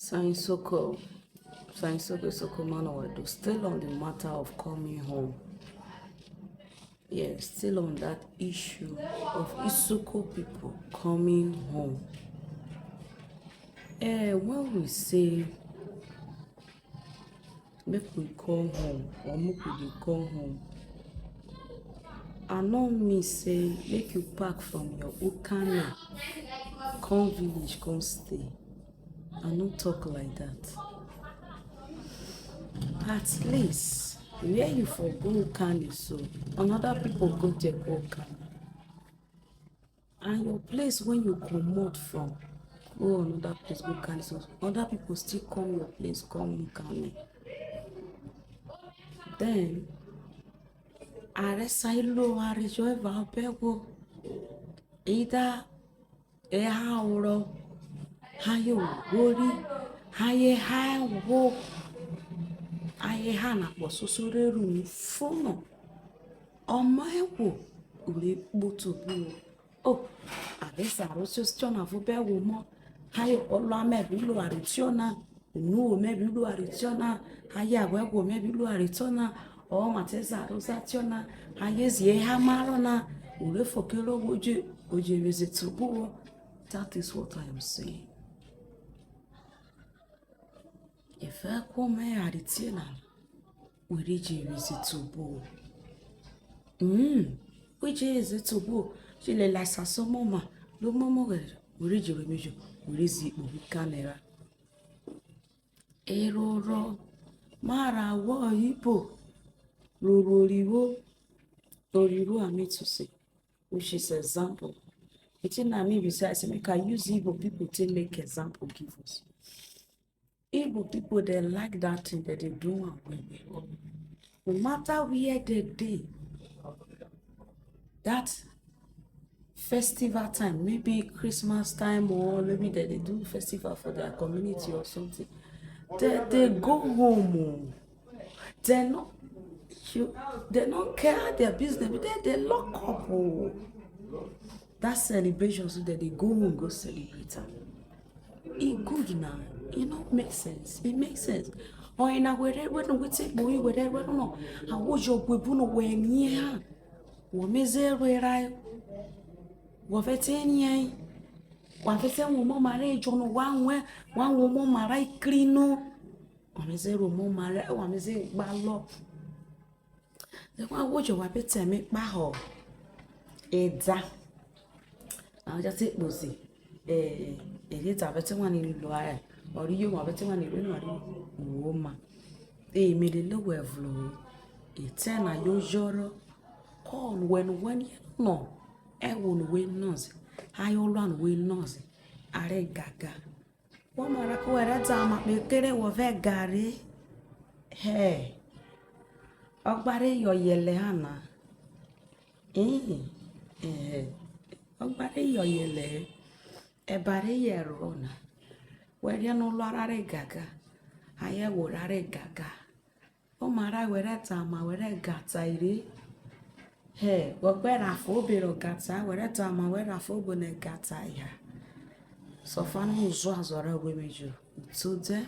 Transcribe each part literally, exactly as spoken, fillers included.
Sain Soko, Sain Soko Soko man of Edo, still on the matter of coming home. Yes, still on that issue of Isoko people coming home. Eh, when we say make we come home or make we dey come home, I no mean say make you pack from your Ukane, come village, come stay. I no talk like that. At least where you for go Ukane, so another people go there go Ukane. And your place when you comot from, go another place go Ukane, so other people still come your place come Ukane. Then are sa iruo oware jo eva obe wo, either eha oro, hayo owori, hayo eha ewo, aye eha na kpo soso re ru ni fo no. Ọmọ ẹghwo ure kpoto obuwo. O, a be sa ro tiọna vwo obo ẹghwo mọ. Hayo ọlua mẹ bi lu oware tiọna, unu wo mẹ bi lu oware tiọna, hayo awọ ẹghwo mẹ bi lu oware tiọna, ọ ma te za ro za tiọna, hayo ezi eha ma rọ na, ure fo kere ohwo je, o je vweze te obuwo. That is what I am saying. Efe ku ome eware tie na, we re je vweze te obo. Mm, we je vweze te obo, je lele asasa omoma, lo momo ghere, we re je ru emejo, we re zi kpo obo Ukane ra. Eroro, ma ra wo ibo, roro riwo, roriwo ame to say, which is example. It na me besides make I use Igbo people to make example give us. Igbo people, they like that thing that they do am well well. No matter where they dey, that festival time, maybe Christmas time or maybe they, they do festival for their community or something, they, they go home. Oh. They no, you, they no care their business, but they, they lock up. Oh. That celebration so that they go home go celebrate am. E good na, e no make sense, e make sense. Oye na were were no we te kpo, were were no, awo jo buebu no we rie ha. Wo me ze ru erai, wo ve te rie, wa ve te wo mo mare jo no wa we, wa wo mo mare kri no. Wa me ze ru mo mare, wa me ze gba lo. Wa wo jo wa be te me kpaho eda. A ja te kpozi, eh, ere ta be te wa ni lu are, ori yo wa be te wa ni lu no ari wo ma. E me le lo we vlo. Ete na yo joro. Ko we no we ni no. E wo no we nozi. Ayo lu no we nozi. Are gaga. Wo ma ra ko were da ma pe kere wo ve gare. He. Ogbare yo yele ana. Eh. Eh. Ogbare yo yele. Ebare ye ro na. We ria no lu arare gaga. Aye wo rare gaga. Oma ra were ta ma were gata ire. He, wo gbe ra fo obe ro gata, were ta ma were fo obo ne gata ya. So fa no uzo azo ra we me jo. Today,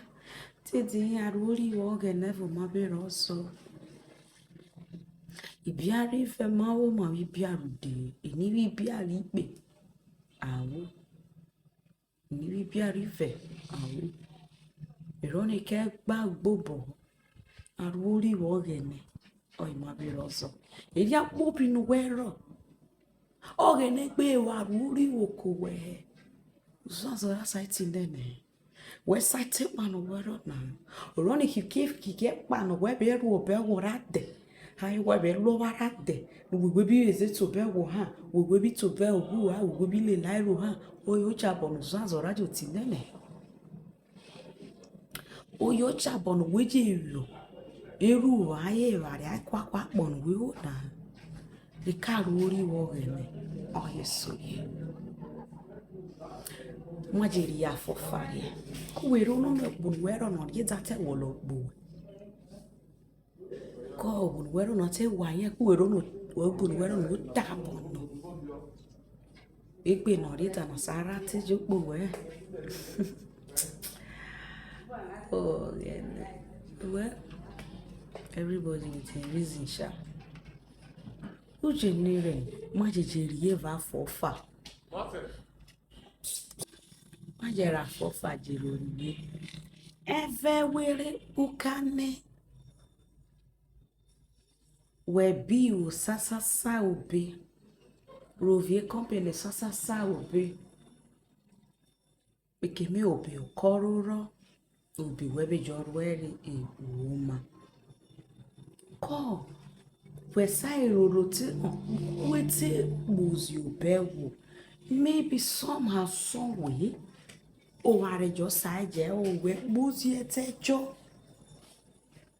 ti di ya ru ori wo ge ne vo ma be ro so. Ibia ri ve ma wo ma ibia ru de, ini ibia ri pe. Awo. Ni ri bia ri ve awo. Ero ni ke gba gbobo. Aruo ri wo Ọghẹnẹ. Oye ma be ro zo. Eria kpobi nu wẹ ro. Ọghẹnẹ gbe wa aruo ri wo ko wẹ he. Uzuazo ra sa ti nene. Wẹ sa te kpano wẹ ro na. Oro ni kike kike kpano wẹ be ru obẹ wo ra de. Aye wẹ be ru owa ra de. Wẹ bi eze to obẹ wo ha. Wẹ bi to obẹ ogu ha. Wẹ bi le lai ro ha. Oye o cha bo no uzuazo ra jo ti nene. Oye o cha bo no we je ru. Eru aye eware akwakwa kpọ no we wo na. Reka ru ori wo Ọghẹnẹ. Oye so ye. Ma je ria fo farie. Ku we ro no me gbunu wẹ ro no rie da te wo lo gbo. Ko ogbunu wẹ ro no te wa ye ku we ro no ogbunu wẹ ro no ta bo no. Egbe no rie da na sa ra te jo kpo wẹ. Oh, yeah. Well, everybody with a reason, sha. Uje ni re, ma je je rie va fo fa. Ma je ra fo fa je ro rie. Eve were ukane. We bi o sa sa sa obe. Ro vie company sa sa sa obe. Keme obe okọ ro rọ, obe wẹ be jọ ruẹ re e uwoma. Kọ, wẹ sa roro te, we te kpozi obẹ wo, maybe somehow, some way, oware jọ sa eje, o wẹ kpozi ẹtẹjọ.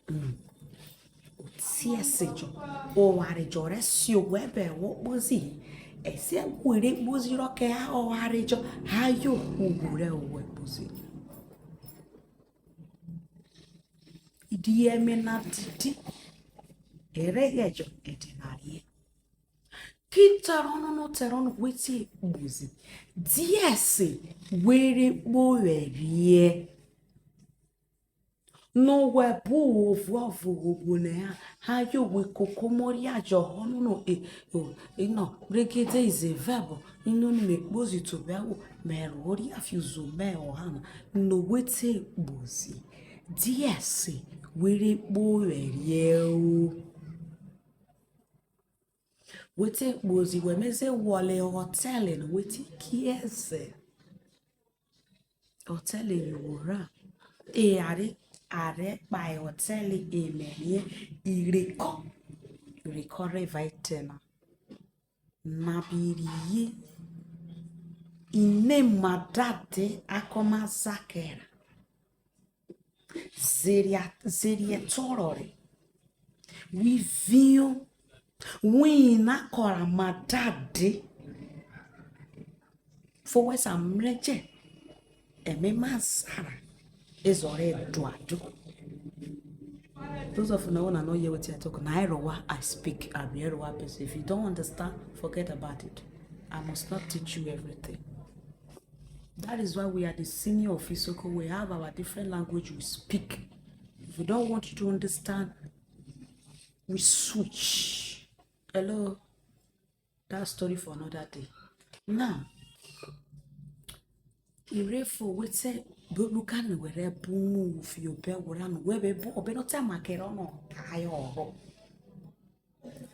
Mm. Otiẹse jọ, oware jọ rẹ si owẹ bẹ wọ kpozi, ẹsẹ were kpozi rọ kẹ ha oware jọ, ha yo owọ rẹ owẹ kpozi. Idi ẹme na didi, ẹrẹ yẹ jọ ẹdẹ na rie. Ki tẹrọ no, no tẹrọ no we te kpozi, diẹse were kpo vwẹ rie. No wẹ bu wo vuọvo ghogho nẹ ha, ha yo we koko mo ria jọ họ no no e, o, e no, regede is a verb, ino ni me kpozi te obẹ wo, me ro ria fi uzo mẹ ọha na, no we te kpozi, diẹse were kpo vwẹ rie o. We te kpozi, wẹ me ze wọle họtẹle no we te kiẹzẹ. Họtẹle yo wo ra. E are, are kpahe họtẹle emerie irekọ, irekọ rẹ evao etẹ na. Na bi rie, ine ma dade akọ ma zakẹ ra. Zeria, zeria ẹtọrọ rẹ. We vion, we na kọra ma dade. Fo wẹ sa mrẹ jẹ, ẹme ma zara, ezọ rẹ duadu. Those of una who na no hear wetin I talk, na Erowa I speak, I be Erowa person. If you don't understand, forget about it. I must not teach you everything. That is why we are the senior of Isoko. We have our different language we speak. If we don't want you to understand, we switch. Hello? That story for another day. Now, irefo we te, but look at me where bu mu fi obẹ wo ra no we be bu obẹ no te ma kere ono ka yo oro.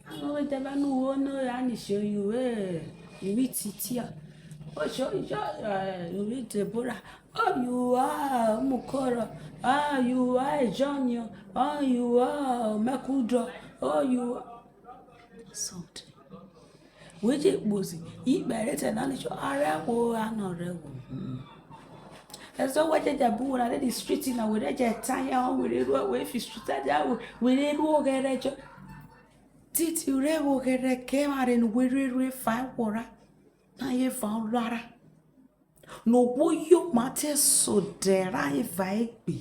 Ano we te ba nu wo no ya ni show you, eh, you eat it here. Oh, show you, eh, you eat Deborah. Oh, you are Mukoro. Ah, you are Junior. Oh, you are Mekudo. Oh, you are something. We je kpozi, ikpe re te na ni cho, are wo, ano re wo. Hmm. Eso we je je bu wo na the street na, we re je ta ya, we re ru, we fi street ya, we, we re ru oghere jo. Titi re wo oghere ke ma re no we re ru efa wo ra. Na ye fa lua ra. No wo yo ma te so de ra eva egbe.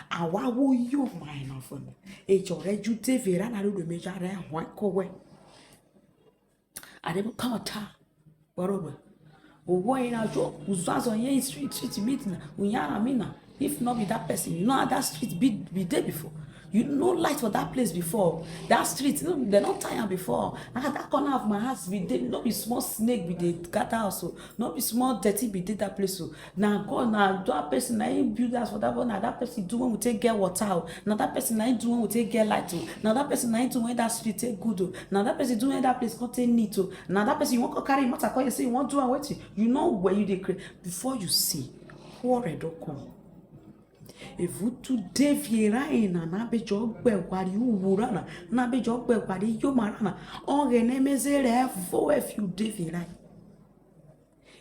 Awa wo yo ma ina fo no. Ejo re ju te ve ra na ru do me ja re hwa ko we. Are mo ka ta. Waro we. Owo ina jo uzazo ye street, street meet na. Unyara mi na. If not be that person, you know how that street be, be there before. You know light for that place before. That street, no, they don't tie am before. Ah, that corner of my house be there. No be small snake be dey gather house o. No be small dirty be dey that place o. Na God, na that person na him build house for that, but na that person do when we take get water o. Na that person na him do when we take get light o. Na that person na him do when that street take good o. Na that person do when that place come take neat o. Na that person you wan come carry matter come here say you wan do am wetin? You know where you dey create. Before you see, quarrel don come. Evu tu devie rae na, na be jo gbe wari uwu ra na, na be jo gbe wari yoma ra na. Oghene me ze re vo efi u devie rae.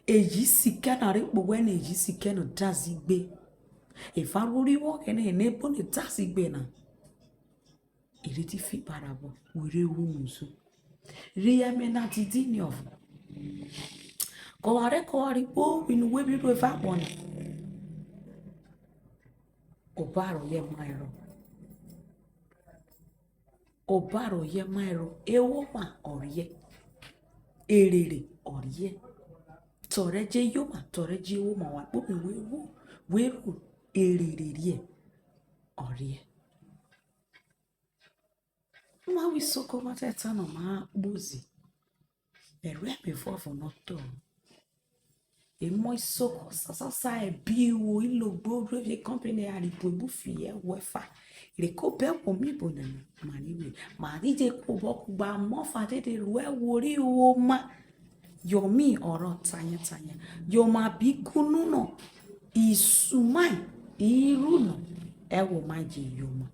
Eyi sike na re kpo we na, eyi sike na da zigbe. Eva ro ri wo Oghene ne bo ne da zigbe na. Ire ti fi kparabọ, we re wu muzu. Ri eme na didi ni ọvo. Kọ ware kọ ware kpo inu we bi ru eva akpọ na. Obaro ye ma ero. Obaro ye ma ero. Ewoma ọrie. Erere ọrie. Tọrẹ je yoma, tọrẹ je ewoma wa kpo mi we ru, we ru. erere rie, ọ rie. Ma wo isoko, ma te ta no ma kpozi, ẹrẹ mi vuọvo no tho. Emo isoko sasasa, ẹbe iwo, ilogbo, ru evie company, eware buebu fiye ẹwẹfa. Reko obo ẹwọ mi bo nana, ma ni we, ma ni je ku obọ kugbe ame ọfa dede ru ẹwọ ri woma. Yomi ọ rọ tanya tanya. Yoma bi kunu no isu mai, iru no ẹwọ mai je yoma.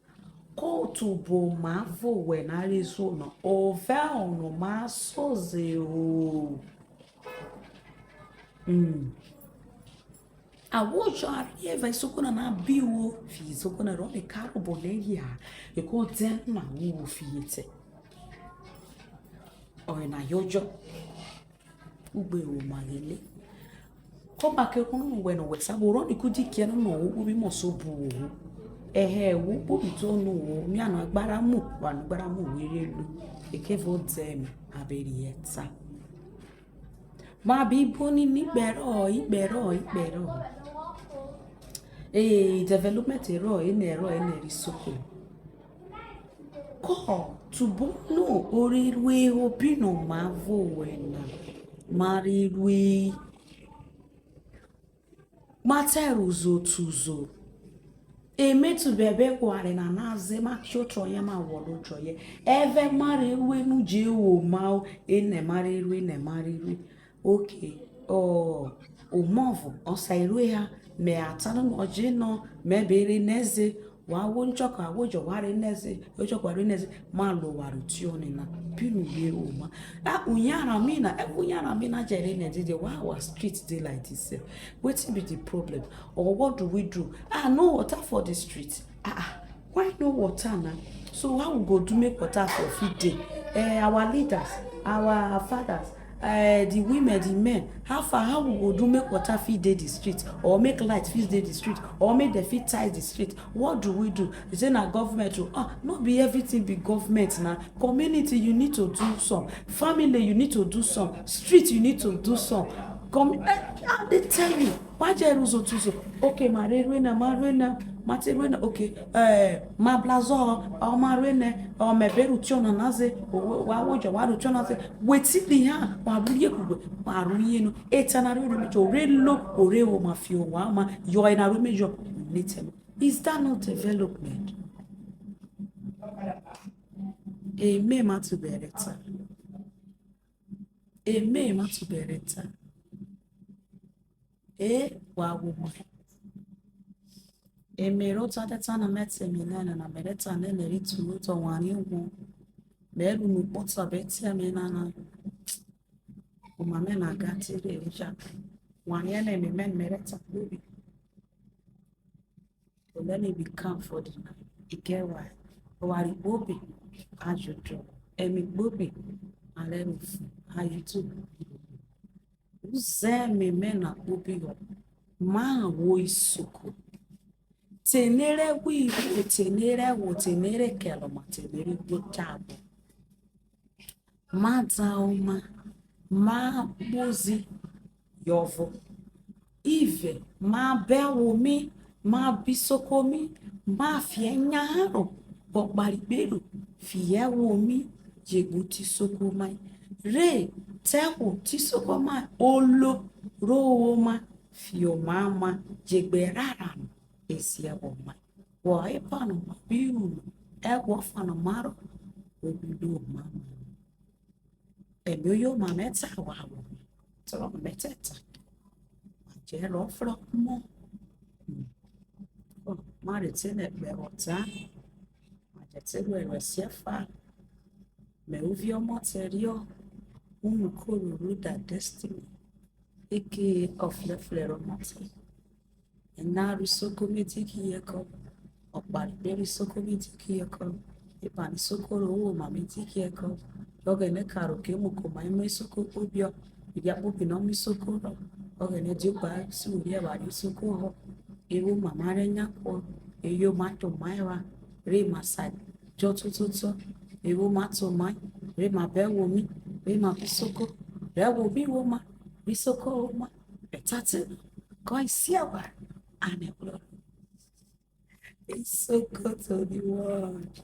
Ko te obo ma vo wẹ na re zo no, ovẹ ono ma so ze o. Mm. Ahwo jọ a rie va isoko nana bi wo fi isoko na rọ ne karo obo ne ria, eko de na wo fi ete. Ọyena yọ jọ. Ugbe wo ma ghele. Ko ba ke kono no wẹ no wẹ sa bo rọ ni kudi kiẹ no no wo bi mo so bu wo. Ehe, wo bu bi to no wo. Mi ano agbara mu, wa no agbara mu we re lu. Eke vo de mi, a be ri eta. Ma bi bo ni ni ikpẹrọ, ikpẹrọ, ikpẹrọ. E development ẹrọ, ene ẹrọ, ene ri soko. Ko tubo no o re rue obi no ma vo wẹ na, ma re rue. Ma te ru uzo te uzo. Emetu bẹbẹ ghware na na ze, ma ki otọ ye, ma ghwọrọ otọ ye. Ẹvẹ ma re rue nu je wo ma o, enẹ ma re rue, enẹ ma re rue. Okay, o, omọvo, ọ sa irue ha, me a ta no ọ je no, me be re nẹ ze, wa wo nchọkọ, a wo jọ, wa re nẹ ze, ojọkọ wa re nẹ ze, ma lo oware utiọne na, binu ye wo ma. A, uyanran mi na, ẹvẹ uyanran mi na je re nẹ dede, why our street dey like this sef? Wetin be the problem? Or what do we do? Ah, no water for the street. Ah, ah, why no water now? So how we go do make water for fit dey? Eh, our leaders, our fathers, eh, the women, the men, how far, how we go do make water fit dey the street, or make light fit dey the street, or make dem fit tiles the street? What do we do? You say na government o. Ah, no be everything be government na. Community, you need to do some. Family, you need to do some. Street, you need to do some. Com-, eh, I dey tell you, wa je ru uzo te uzo. Okay, ma re rue na, ma rue na, ma te rue na. Okay, eh, ma blazo, o ma rue na, o me be ru tiọna na ze, o, wa wo jọ, wa ru tiọna ze. Wetin ri ha, wa ru ye kugbe, wa ru ye no. Eta na re ru mi jo, re lo, o re wo ma fi o wa ma, yo e na ru mi jo, ni te. Is that not development? Eme ma tu bereta. Eme ma tu bereta. E, wa wo mo. Eme ro ta de ta na me te mi nene na, me re ta nene ri tu ro to wa ni wo. Me ru nu kpota be te mi nana. Oma me na ga te re o ja. Wa ni ene mi me, me re ta kpobi. Let me be calm for the night. Ike wa, oware kpobi ajuju, emi kpobi are mi fu ajuju. Uze mi me na kpobi ho, ma wo isoko. Tenere wi wo, tenere wo, tenere kelo ma, tenere gbo tabo. Ma da oma, ma kpozi yọvo. Ive, ma bẹ ẹwọ mi, ma bẹ isoko mi, ma fi ẹnya haro, vwọ kpare ikperu, fi ẹwọ mi, je gbe oti isoko mai. Re te ẹwọ te isoko mai, olo ro wo ma, fi oma ma, je gbe erara no e si ẹwọ mai. Wọ epha no ma bi ru no, ẹwọ ọfa no ma rọ, o bi ru oma ma. Ẹmi oyoma mẹ ta wa wo, tọrọ mẹ te ta, ma je rọ frọ kumọ. Ma re te nẹ kpẹvwẹ ota, ma je te ru ẹro ẹsiẹfa, mẹ uvie ọmọtẹ riọ, unu ko ruru da destiny, eke ọflẹflẹ rọ ọmọtẹ. Ena ro isoko mi diki yeko, ọkpare ikpe ro isoko mi diki yeko, epano isoko ro wo oma mi diki yeko. Ọghẹnẹ karo ke mu ko mai mo isoko kpobi ọ, iria kpobi no mo isoko ro. Ọghẹnẹ Jihova si uri ẹware isoko ho. Ewo oma ma rẹ nya kuọ, eyo ma to mai wa, re ma sa jọ tototọ. Ewo ma to mai, re ma bẹ ẹwọ mi, re ma bẹ isoko, rẹ ẹwọ mi wo oma, re isoko wo oma. Eta te no, kọ isi ẹware, ane kporo. Isoko to the world.